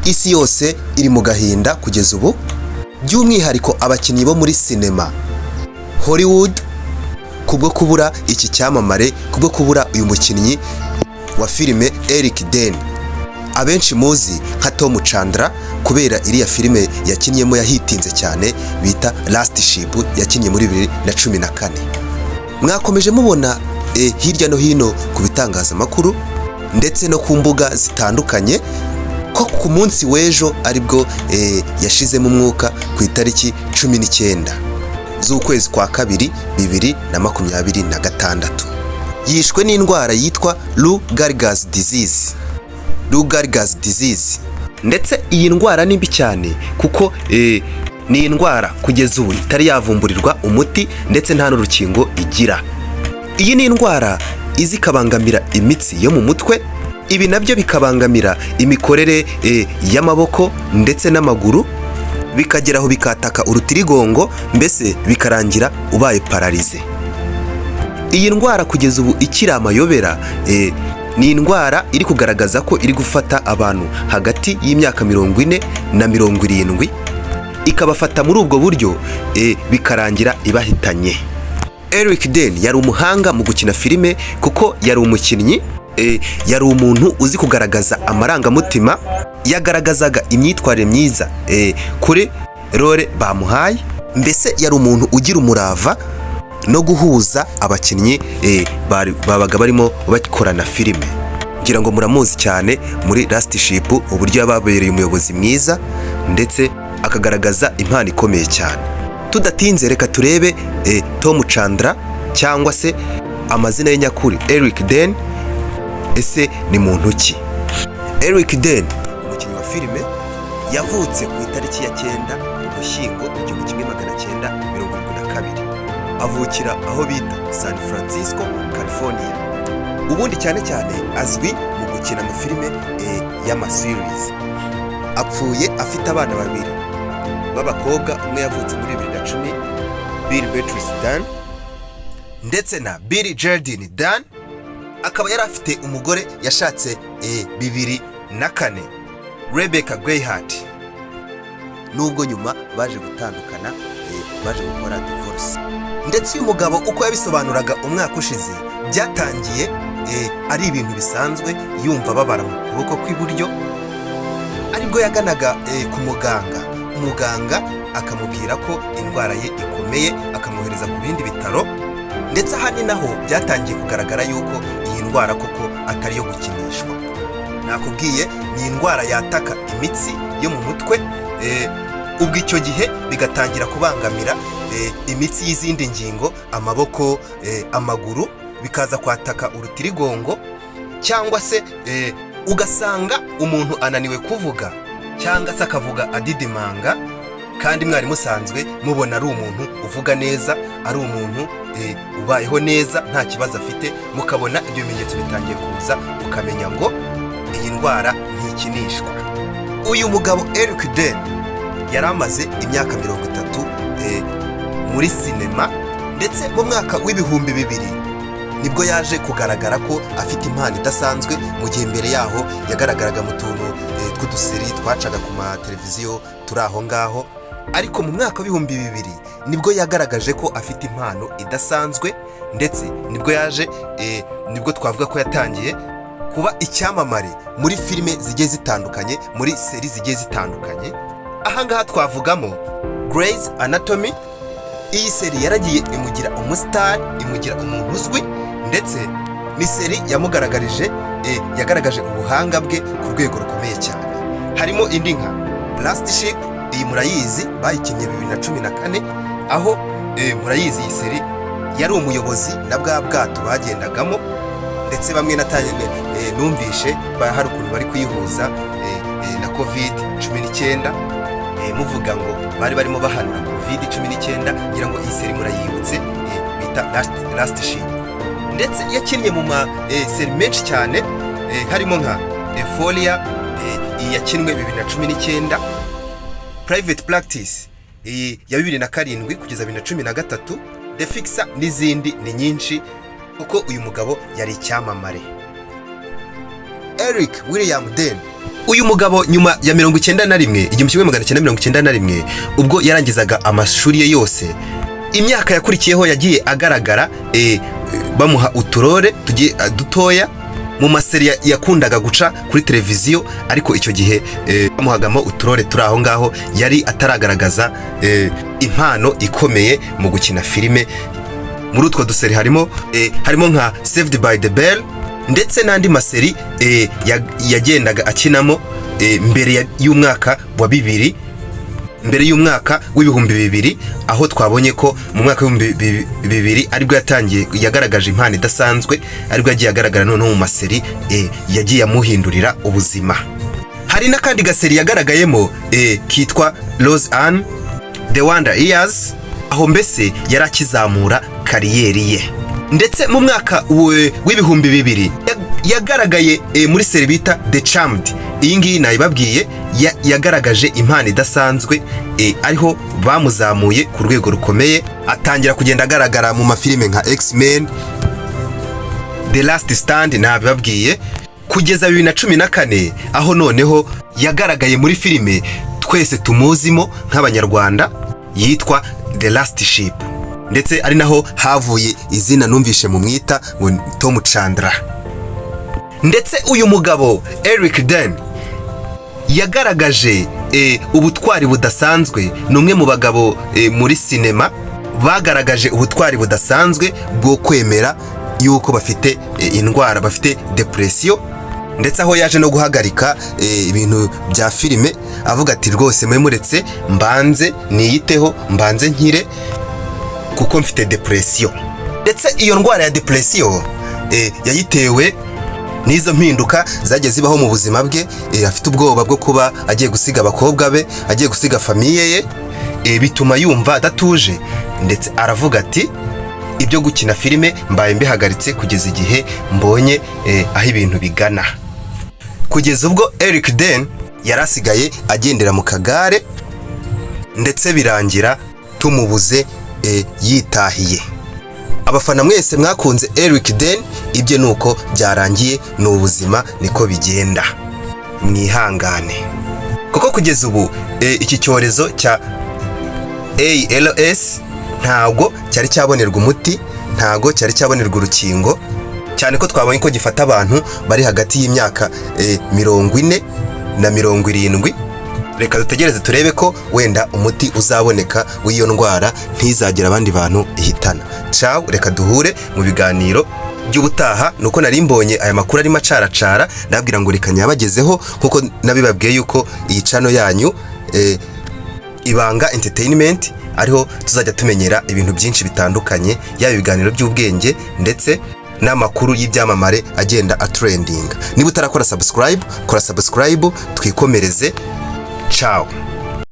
Isi yose iri mu gahinda kugeza ubu, by'umwihariko abakinnyi bo muri sinema Hollywood, kubwo kubura iki cyamamare, kubwo kubura uyu mukinnyi wa filime Eric Dane, abenshi muzi nka Tom Chandler, kubera iriya filime yakinnyemo yahitinze cyane bita Last Ship, yakinnye muri 2014. Mwakomeje mubona hirya no hino ku bitangazamakuru ndetse no ku mbuga zitandukanye ko ku munsi w'ejo aribwo yashizemo umwuka, ku itariki 19 z'ukwezi kwa kabiri 2026. Yishwe n'indwara yitwa Lou Gehrig's disease, Lou Gehrig's disease. Ndetse iyi ndwara ni mbi cyane kuko ni indwara kugeza ubu itari yavumburirwa umuti, ndetse nta n'urukingo igira. Iyi ni indwara iza ikabangamira imitsi yo mu mutwe, ibi nabyo bikabangamira imikorere y'amaboko ndetse n'amaguru, bikagera aho bikataka urutirigongo, mbese bikarangira ubaye paralysé. Iyi ndwara kugeza ubu ikiri amayobera. Ni indwara iri kugaragaza ko iri gufata abantu hagati y'imyaka 40 na 70, ikabafata muri ubwo buryo, bikarangira ibahitanye. Eric Dane yari umuhanga mu gukina filime kuko yari umukinnyi, yari umuntu uzi kugaragaza amarangamutima, yagaragazaga imyitwarire myiza kuri role bamuhaye. Mbese yari umuntu ugira umurava no guhuza abakinnyi babaga barimo bakorana filime. Ngira ngo muramuzi cyane muri Last Ship, uburyo yababereye umuyobozi mwiza ndetse akagaragaza impano ikomeye cyane. Tudatinze, reka turebe Tom Chandler, cyangwa se amazina ye nyakuri Eric Dane, ese ni muntu ki? Eric Dane, umukinnyi wa filime, yavutse ku itariki ya 9 Ugushyingo 1972, avukira aho bita San Francisco, California. Ubundi cyane cyane azwi mu gukina amafilime y'amaseries. Apfuye afite abana babiri b'abakobwa, umwe yavutse muri 2010, Billie Beatrice Dane, ndetse na Billie Geraldine Dane. Akaba yari afite umugore yashatse 2004, Rebecca Gayheart, nubwo nyuma baje gutandukana, baje gukora divorce. Ndetse uyu mugabo, uko yabisobanuraga umwaka ushize, byatangiye ari ibintu bisanzwe, yumva babara mu kuboko kw'iburyo, aribwo yaganaga ku muganga, umuganga akamubwira ko indwara ye ikomeye, akamwohereza ku bindi bitaro. Ndetse aha ni naho byatangiye kugaragara yuko iyi ndwara koko atari iyo gukinishwa. Nakubwiye, ni indwara yataka imitsi yo mu mutwe, ubwo icyo gihe bigatangira kubangamira imitsi y'izindi ngingo, amaboko, amaguru, bikaza kwataka urutirigongo, cyangwa se ugasanga umuntu ananiwe kuvuga, cyangwa se akavuga adidimanga, kandi mwari musanzwe mubona ari umuntu uvuga neza, ari umuntu ubayeho neza, nta kibazo afite. Mukabona ibyo bimenyetso bitangiye kuza, ukamenya ngo iyi ndwara ntikinishwa. Uyu mugabo Eric Dane yari amaze imyaka 30 muri sinema, ndetse mu mwaka w'2000 nibwo yaje kugaragara ko afite impano idasanzwe, mu gihe mbere yaho yagaragaraga mu tuntu tw'udusérie twacaga ku mateleviziyo turi aho ngaho. Ariko mu mwaka w'2000 nibwo yagaragaje ko afite impano idasanzwe, ndetse nibwo yaje nibwo twavuga ko yatangiye kuba icyamamare muri filime zigiye zitandukanye, muri série zigiye zitandukanye. Ahangaha twavugamo Grey's Anatomy. Iyi série yaragiye imugira umusitari, imugira umuntu uzwi, ndetse ni série yamugaragarije, yagaragaje ubuhanga bwe ku rwego rukomeye cyane. Harimo indi nka Last Ship, iyi murayizi, bayikinnye 2014, aho murayizi iyi série, yari umuyobozi na bwa bwato bagendagamo. Ndetse bamwe natanye numvishe hari ukuntu bari kuyihuza na COVID-19, muvuga ngo bari barimo bahanura COVID-19. Ngira ngo iyi série murayibutse, bita Last Ship. Ndetse yakinnye mu ma série menshi cyane, harimo nka Euphoria, iyi yakinwe 2019, Private Practice, iyi ya 2007 kugeza 2013, The Fixer n'izindi ni nyinshi, kuko uyu mugabo yari icyamamare. Eric William Dane. Uyu mugabo nyuma ya 91, 1991, ubwo yarangizaga amashuri ye yose, imyaka yakurikiyeho yagiye agaragara bamuha uturore tugiye dutoya mu maseri yakundaga guca kuri televiziyo. Ariko icyo gihe bamuhagamo uturore turi aho ngaho, yari ataragaragaza impano ikomeye mu gukina filime. Muri utwo duseri harimo nka Saved by the Bell ndetse n'andi maseri yagendaga akinamo mbere y'umwaka wa 2000, mbere y'umwaka w'2000, aho twabonye ko mu mwaka w'2000 aribwo yatangiye, yagaragaje impano idasanzwe, aribwo yagiye agaragara noneho mu maseri yagiye amuhindurira ubuzima. Hari n'akandi gaseri yagaragayemo kitwa Roseanne The Wonder Years, aho mbese yari akizamura kariyeri ye. Ndetse mu mwaka w'2000 yagaragaye muri seri bita The Charmed. Iyi ngiyi nayibabwiye, yagaragaje impano idasanzwe, ariho bamuzamuye ku rwego rukomeye, atangira kugenda agaragara mu mafilime nka X-Men, The Last Stand nabibabwiye, kugeza 2014, aho noneho yagaragaye muri filime twese tumuzimo nk'Abanyarwanda yitwa The Last Ship, ndetse ari naho havuye izina numvishe mu mwita ngo ni Tom Chandler. Ndetse uyu mugabo Eric Dane yagaragaje ubutwari budasanzwe. Ni umwe mu bagabo muri sinema bagaragaje ubutwari budasanzwe bwo kwemera yuko bafite indwara, bafite depression, ndetse aho yaje no guhagarika ibintu bya filime, avuga ati: "Rwose mwe muretse mbanze niyiteho, mbanze nkire, kuko mfite depression." Ndetse iyo ndwara ya depression yayitewe n'izo mpinduka zagiye zibaho mu buzima bwe, afite ubwoba bwo kuba agiye gusiga abakobwa be, agiye gusiga famille ye, bituma yumva adatuje, ndetse aravuga ati: "Ibyo gukina filime mbaye mbihagaritse kugeza igihe mbonye aho ibintu bigana." Kugeza ubwo Eric Dane yari asigaye agendera mu kagare, ndetse birangira tumubuze, yitahiye. Abafana mwese mwakunze Eric Dane, ibye nuko byarangiye, ni ubuzima, niko bigenda, mwihangane, kuko kugeza ubu iki cyorezo cya ALS ntabwo cyari cyabonerwa umuti, ntabwo cyari cyabonerwa urukingo, cyane ko twabonye ko gifata abantu bari hagati y'imyaka 40 na 70. Reka dutegereze turebe ko wenda umuti uzaboneka w'iyo ndwara, ntizagire abandi bantu ihitana. Ciao, reka duhure mu biganiro by'ubutaha. Nuko nari mbonye aya makuru arimo acaracara, ndababwira ngo reka nyabagezeho, nkuko nabibabwiye yuko iyi channel yanyu Ibanga Entertainment ariho tuzajya tumenyera ibintu byinshi bitandukanye, yaba ibiganiro by'ubwenge ndetse n'amakuru y'ibyamamare agenda atrendinga. Niba utarakora subscribe, kora subscribe, twikomereze. Ciao.